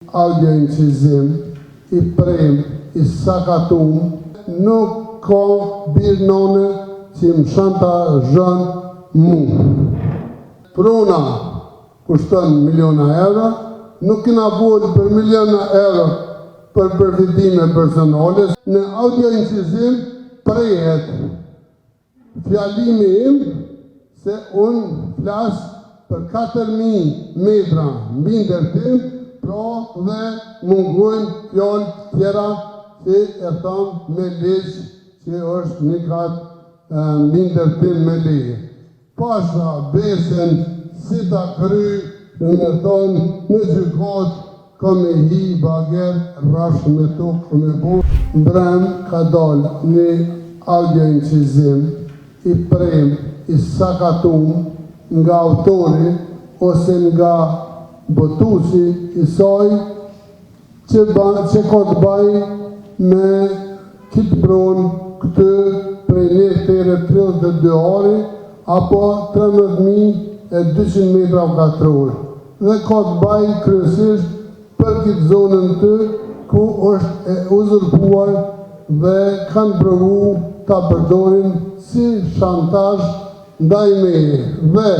Audio-incizim i prem i sakatum nuk ka bir nane që më shantazhon mu. Prona kushton miliona euro, nuk kena fol për miliona euro për përfitime personale. Në audio-incizim prehet Fjalimi im se unë flas për 4000 metra mbindërtim, pra dhe mungojnë fjalë tjera që e tham me ligj që është një kat mbindërtim me leje. Pasha besën si ta kry me thonë në gjykatë ka me hi bager rrafsh me tokë me bo. Mbrëm ka dalë një audio incizim i prem i sakatum nga autori ose nga botuesi i saj që që ka të baj me kit pronë këtë prej një hektar e 32 ari apo 13.200 metra katror dhe ka të baj kryesisht për këtë zonën të ku është e uzurpuar dhe kanë provu ta përdorin si shantazh ndaj meje dhe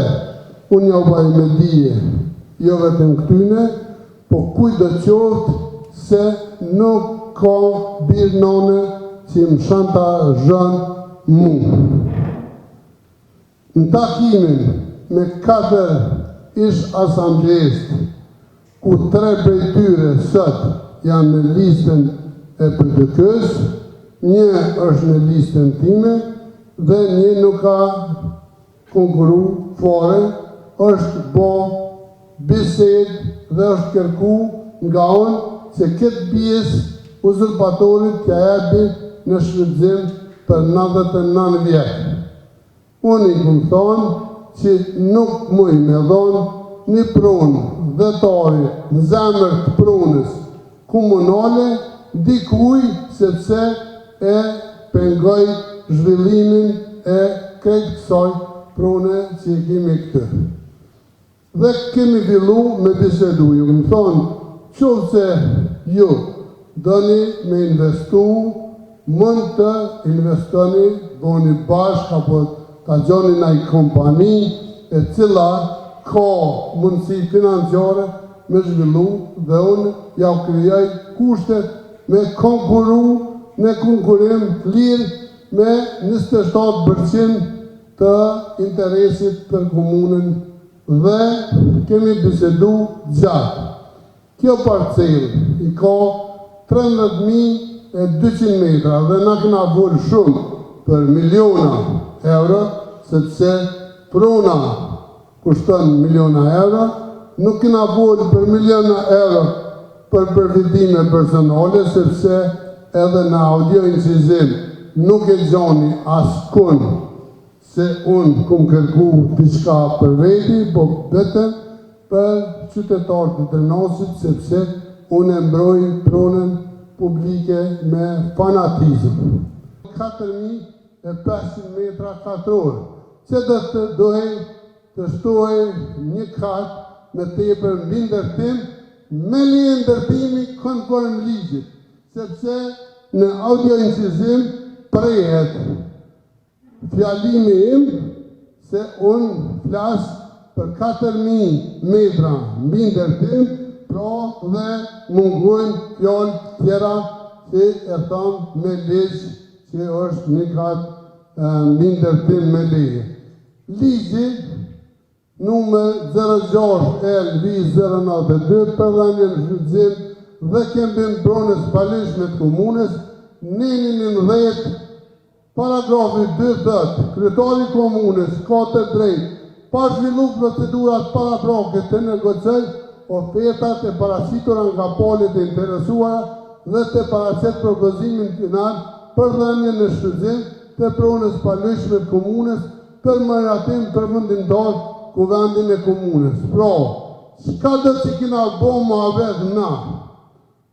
unë jau baj me dije jo vetëm këtyne Po kujtdo qoftë se nuk ka bir nane që më shantazhon mu. Në takimin me katër ish asambleistë, ku tre prej tyre sot janë në listën e PDK-së, një është në listën time dhe një nuk ka konkuru fare, është bo bisedë dhe është kërku nga unë që këtë pjesë uzurpatorit t'ja jepi në shfrytëzim për 99 vjet. Unë i kum thonë që nuk muj me dhonë një pronë dhetari në zemër të pronës komunale dikuj sepse e pengoj zhvillimin e krejt kësaj prone që e kemi këtë. Dhe kemi fillu me bisedu, ju kum thonë, qoftë se ju doni me investu, mund të investoni, boni bashkë apo ta gjoni naj kompani e cila ka mundësi financiare me zhvillu dhe unë jau krijoj kushtet me konkuru në konkurim të lirë me 27% të interesit për komunën dhe kemi bisedu gjatë. Kjo parcelë i ka 13.200 metra dhe na kena fol shumë për miliona euro, sepse prona kushton miliona euro, nuk kena fol për miliona euro për përfitime personale, sepse edhe në audio incizim nuk e gjoni askun se unë kum kërku diçka për veti, po vetëm për qytetarët e Drenasit, sepse unë e mbroj pronën publike me fanatizëm. 4500 metra katror, që do të duhej të shtohej një kat më tepër mbindërtim me leje ndërtimi konform ligjit, sepse në audio incizim prehet fjalimi im se unë flas për 4000 metra mbindërtim, pra dhe mungojnë fjalë tjera që e tham me ligj që është një kat mbindërtim me leje. Ligji numër 06 L 092 për dhënie në shfrytëzim dhe këmbim pronës paluajtshme të komunës, neni 11 paragrafi 2 thotë, kryetari i komunës ka të drejtë pa zhvillu procedurat paraprake të negocioj ofertat e paraqitura nga palët e interesuara dhe të paraqet propozimin final për dhënie në shfrytëzim të pronës paluajtshme të komunës për miratim përfundimtar kuvendin e komunës. Pra, çka do që kina bo muhabet na,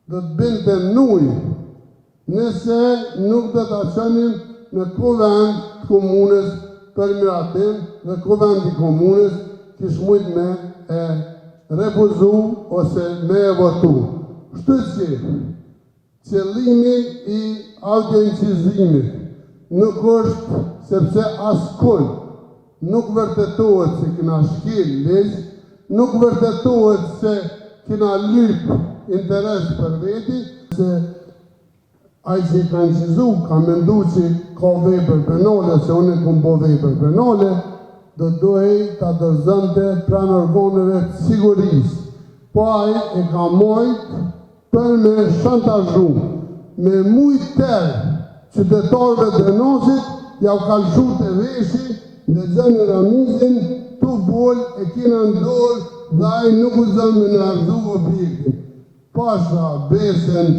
do të binte n'ujë, nëse nuk do ta çonim në kuvend të komunës për miratim dhe kuvendi i komunës kish mujt me e. refuzu ose me e votu. Kështu që qëllimi i audioincizimit nuk është sepse askund nuk vërtetohet se kena shkel ligj, nuk vërtetohet se kena lyp interes për veti, se Ai që i ka incizu, ka mendu që ka vepër penale, se unë kom bo vepër penale, do duhej ta dorëzonte pranë organeve të sigurisë. Po ai e ka majt për me shantazhu, me muj tërë qytetarëve të Drenasit, jau ka lëshu te veshi, ndëgjoni Ramizin, tu fol e kena në dorë dhe ai nuk guxon me na rrëzu objektin. Pasha besën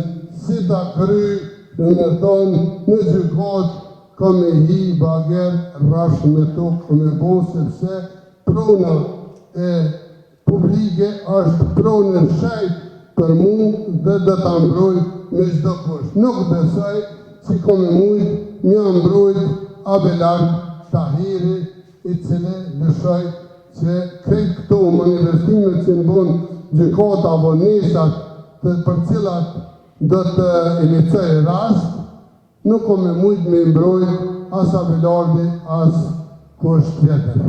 si ta kry do me thonë në gjykatë ka me hi bager rrafsh me tokë ka me bo sepse prona e publike është pronë e shejtë për mu dhe do ta mbroj me çdo kusht nuk besoj që ka me mujt m'ja mbrojt Abelard Tahiri i cili dyshoj që krejt këto manifestimet që m'bon gjykata vonesat të për cilat do të inicioj rast, nuk ka me mujt me i mbrojt as Abelardi as kush tjetër.